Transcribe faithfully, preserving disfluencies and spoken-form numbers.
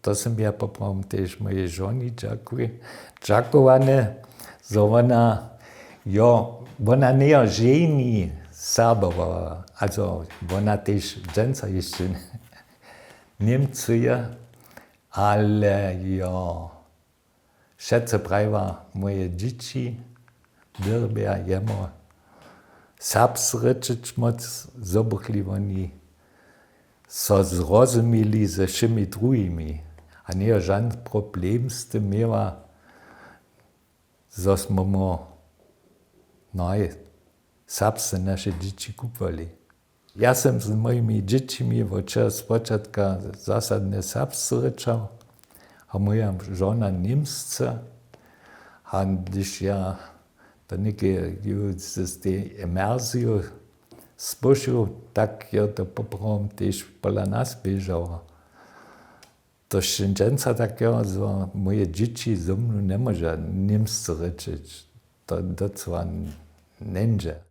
To sym ja poprawom tež mojej žoni dźakuj-, dźakowany, zo wona, jo, wona njejo ženi Serbowa, also wona tež dźensa hišće Němcuje, ale jo, wšetcy prajiła, moje dźěći dyrbja jemu serbsce rěčeć móc, zo bychli woni so zrozumili ze wšěmi druhimi. A njejo žan problem z tym měła, zo smy mu, no, serbsce naše dźěći kupowali. Ja sym z mojimi dźěćimi wot spočatka zasadnje serbsce rěčał a moja žona němsce. A hdyž ja to někdy ju z tej imersiju spóšil, tak jo to poprawom tež pola nas běžało. To sće dźensa tak jo, zo moje dźěći zo mnu njemóža němsce rěčeć. To docyła njeńdźe.